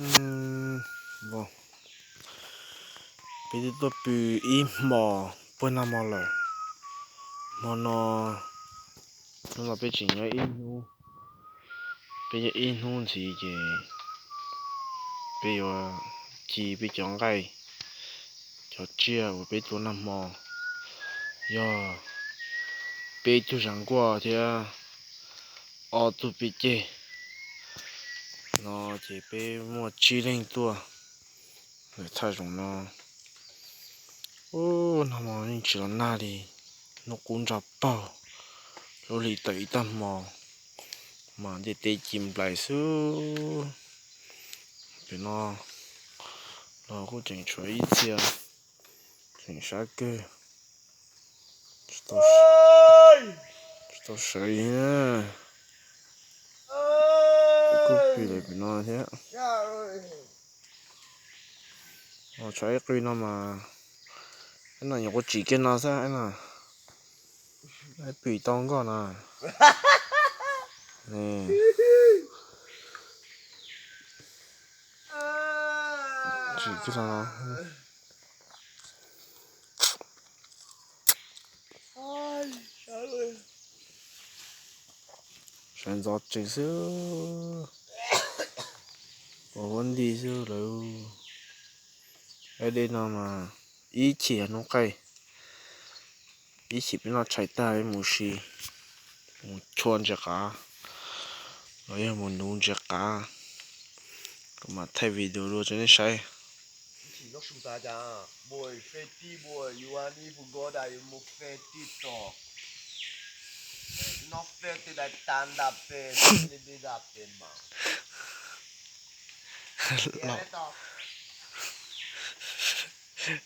Peb twb tuaj pw ib hmos puag nag hmo lawm. Hmo no, hnub no peb tseem nyob ib hnub, peb nyob ib hnub ntxiv ces peb yuav ci peb cov nqaij, cov tsiaj uas peb tua nag hmo, yog peb tug zas nkuaj thiab ob tug peb ceg no ces peb muaj tsib leeg tuaj lawm thaj zoov no. Ub, nag hmo yeej tsis los nag li, hnub qub ntsaj paug, lub hli tawm ib tag hmo mas ntiaj teb ci nplais xwb. Pem no los kuj tseem tshuav ib txhia tseem sab kawg, tsis tau sawv li na. Kuj pw lawm pem no thiab. Tshav ib qw no mas, no nyuam qhuav tsim kiag no xwb na, pw tau nkoj na. Tsim kiag no. Sawv ntxov tsees xwb, ua huab nti xwb lawm. Ab, dej no mas ib chim hnub qaij, ib chim peb noj tshais tag peb mus si, mus chua ntses qav los yog mus nuv ntses qav, kuv mam thaij video dua rau nej saib.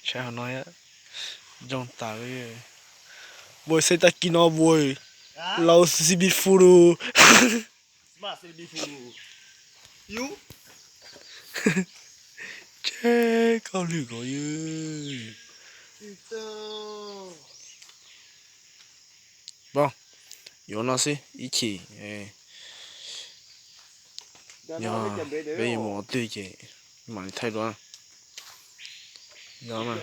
Tshais hauv no zoo tas li. Npua xeb tag kis no npua laus xib fu lus. Tseb koj lwm ko yws. Pom, yuav no xwb ib chim, yog peb yuav mus ua twg ces mam li thaij dua. Yog mas.